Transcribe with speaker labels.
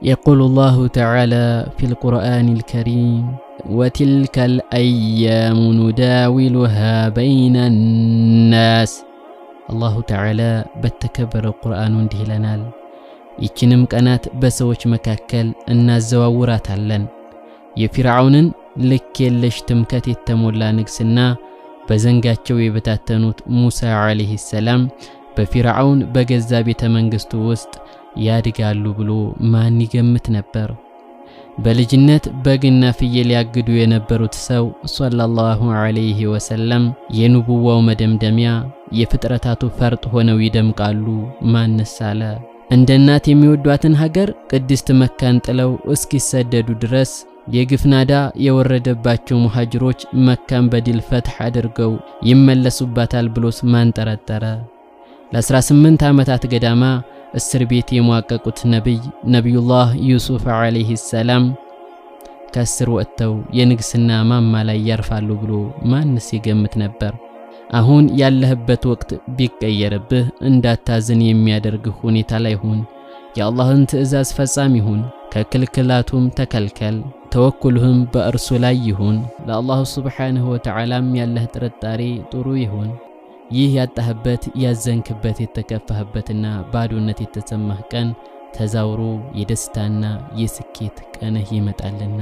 Speaker 1: የቁሉ ላሁ ተዓላ ፊል ቁርአን ልከሪም ወቲልከ ልአያሙ ኑዳዊሉሃ በይነ ናስ። አላሁ ተዓላ በተከበረው ቁርአኑ እንዲህ ይለናል፣ ይችንም ቀናት በሰዎች መካከል እናዘዋውራታለን። የፊርዓውንን ልክ የለሽ ትምከት የተሞላ ንግስና በዘንጋቸው የበታተኑት ሙሳ ዓለይሂ ሰላም በፊርዓውን በገዛ ቤተ መንግስቱ ውስጥ ያድጋሉ ብሎ ማን ይገምት ነበር? በልጅነት በግና ፍየል ያግዱ የነበሩት ሰው ሰለላሁ ዐለይሂ ወሰለም የንቡዋው መደምደሚያ የፍጥረታቱ ፈርጥ ሆነው ይደምቃሉ ማንስ አለ? እንደ እናት የሚወዷትን ሀገር ቅድስት መካን ጥለው እስኪሰደዱ ድረስ የግፍ ናዳ የወረደባቸው ሙሃጅሮች መካን በድል ፈትሕ አድርገው ይመለሱባታል ብሎስ ማን ጠረጠረ? ለ18 ዓመታት ገዳማ እስር ቤት የሟቀቁት ነቢይ ነቢዩላህ ዩሱፍ ዓለይሂ ሰላም ከእስር ወጥተው የንግስና ማማ ላይ ያርፋሉ ብሎ ማንስ ይገምት ነበር? አሁን ያለህበት ወቅት ቢቀየርብህ እንዳታዝን የሚያደርግህ ሁኔታ ላይ ሁን። የአላህን ትዕዛዝ ፈጻሚ ሁን፣ ከክልክላቱም ተከልከል። ተወኩልህም በእርሱ ላይ ይሁን። ለአላሁ ስብሓንሁ ወተዓላም ያለህ ጥርጣሬ ጥሩ ይሁን። ይህ ያጣህበት፣ ያዘንክበት፣ የተከፋህበትና ባዶነት የተሰማህ ቀን ተዛውሮ የደስታና የስኬት ቀንህ ይመጣልና።